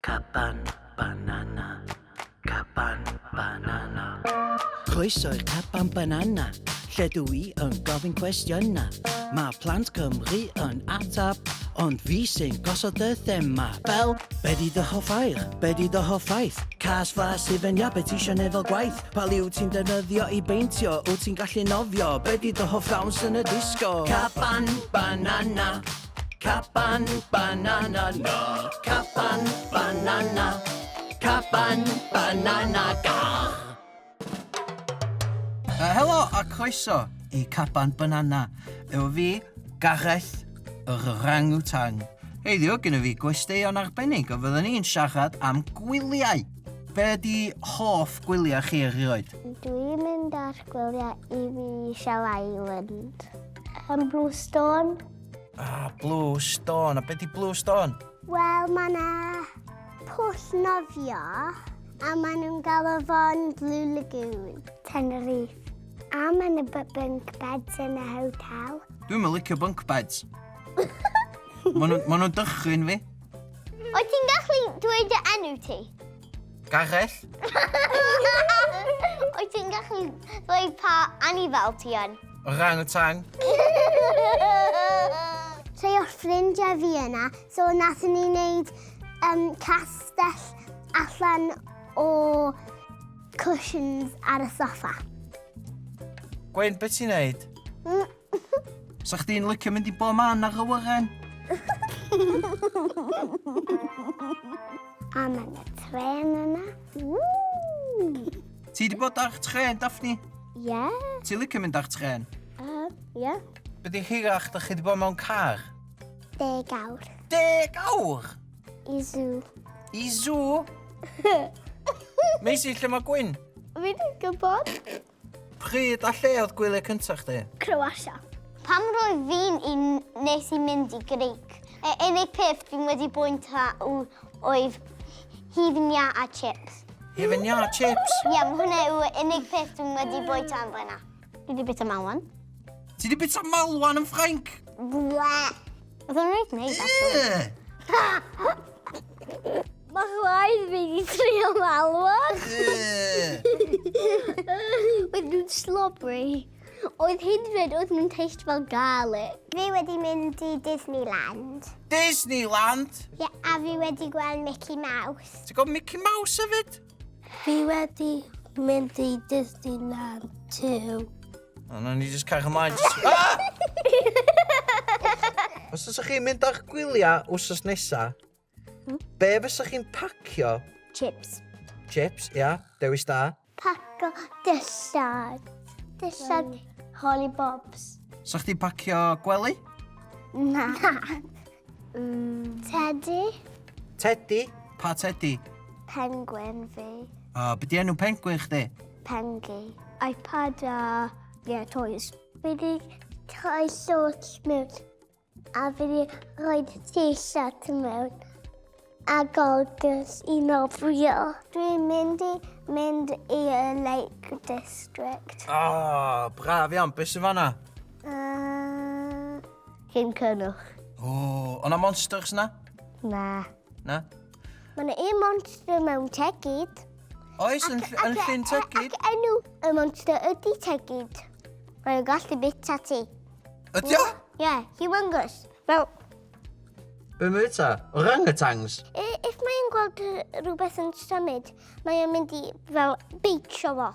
Caban banana, caban banana. Croeso i'r caban banana, lle dw i yn gofyn cwestiynau. Mae plant Cymru yn atab, ond fi sy'n gosod y thema. Fel, be di dy hoff air? Be di dy hoff ffaith? Cas flas hufen iâ, be ti isio neud fel gwaith? Pa liw ti'n defnyddio i beintio? Wyt ti'n gallu nofio? Be di dy hoff ddawns yn y disgo? Caban banana. Caban banana na, caban banana, caban banana ga. Helo a croeso i Caban Banana. Efo fi, Gareth, yr orangutan. Heddiw, gyda fi gwesteion arbennig a fyddwn ni'n siarad am gwyliau. Be ydi hoff gwyliau chi erioed? Dwi'n mynd ar gwyliau i fi Island. Yn Bluestone. Ah, Blue Stone. A beth di Blue Stone? Wel, mae yna pwll nofio a maen nhw'n galw fo'n Blue Lagoon. Tenerife. A mae yna bunk beds yn y hotel. Dwi'n mynd licio bunk beds. Maen nhw'n ma nhw dychryn fi. Wyt ti'n gallu dweud dy enw ti? Gareth. Wyt ti'n gallu dweud pa anifal ti yn? Orangutan. Rhai o'r ffrindiau fi yna, so nathon ni wneud um, castell allan o cushions ar y soffa. Gwen, beth ti'n neud? Sa chdi'n licio mynd i bob man ar awyren? A mae yna tren yna. Woo! Ti di bod ar tren, Daphne? Ie. Yeah. Ti'n licio mynd ar tren? Ie. Yeah. Be di hirach da chi di bod mewn car? 10 awr. 10 awr? I zoo. I zoo? Maisie, lle mae Gwyn? Fi ddim gwybod. Pryd a lle oedd gwyliau cyntaf chdi? Croatia. Pam roedd fi'n un nes i mynd i Greek? Y unig peth fi'n wedi bwyta oedd hufen iâ a chips. Hufen iâ a chips? Ie, yeah, mae hwnna yw unig peth dwi'n wedi bwyta yn fyna. Dwi wedi bwyta malwan. Ti wedi bwyta malwan yn Ffrainc? Ble. Oedd o'n reit neis, actually. Mae chwaer fi wedi trio malwan. Oedd nhw'n slobbery. Oedd hyd yn oed oedd nhw'n taste fel garlic. Fi wedi mynd i Disneyland. Disneyland? Ie, yeah, a fi wedi gweld Mickey Mouse. Ti'n gweld Mickey Mouse hefyd? Fi wedi mynd i Disneyland too. O, na ni just cael ymlaen. Just... Ah! Os ydych chi'n mynd ar gwyliau wsos nesa, be fysa chi'n pacio? Chips. Chips, ia, dewis da. Paco dillad. Dillad Holly Bobs. Sa chdi pacio gwely? Na. Teddy. Teddy? Pa teddy? Penguin fi. O, oh, be di enw penguin chdi? Pengi. iPad a, yeah, toys. Fi di rhoi shorts mewn a fi di rhoi t-shirt mewn a goggles i nofio. Dwi'n mynd i mynd i'r Lake District. O, oh, braf iawn. Beth sy'n fanna? Llyn Cynwch. O, oh, o'na monsters na? Na. Na? Mae yna un monster mewn tegid. Oes, yn, yn llyn tegid? Ac enw y monster ydy tegid. Mae'n gallu bita ti. Ydy o? Ie, yeah, humongous. Fel... Be mae'n bita? Orangutans? If mae'n gweld rhywbeth yn symud, mae'n mynd i fel beitsio fo.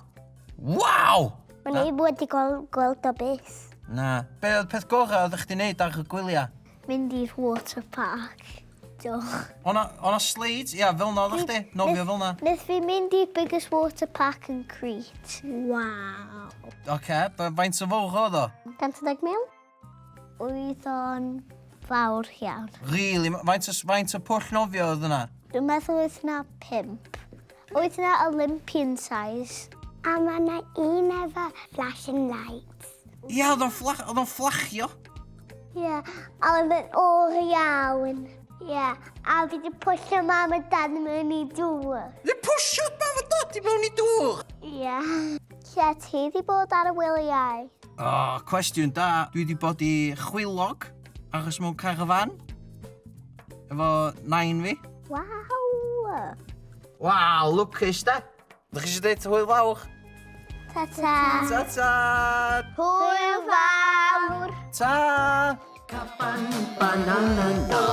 Waw! Mae'n ei wedi gweld, gweld o byth. Na. Be oedd peth gorau oeddech chdi'n neud ar y gwyliau? Mynd i'r water park. Do. O'na, o'na slides? Ia, fel na oeddech chdi? Nofio fel na? Nes fi mynd i'r biggest water park yn Crete. Waw. Oce, okay, faint o fawr oedd o? 110 mil. Oedd o'n fawr iawn. Really? Faint o, faint o pwll nofio oedd yna? Dwi'n meddwl oedd yna 5. Oedd yna Olympian size. A mae yna un efo flashing lights. Ia, oedd o'n fflach, oedd o'n fflachio. Ie, a oedd yn oer iawn. Ie, a fi wedi pwysio mam a dad mewn i dŵr. Di pwysio mam a dad i mewn i dŵr? Ie. Lle ti wedi bod ar y wyliau? O, oh, cwestiwn da. Dwi wedi bod i Chwilog, achos mewn carafan. Efo nain fi. Waw! Waw, lwcus da. Ydych chi eisiau dweud hwyl fawr? Ta-ta. Ta-ta. Hwyl fawr. Ta. Caban banana.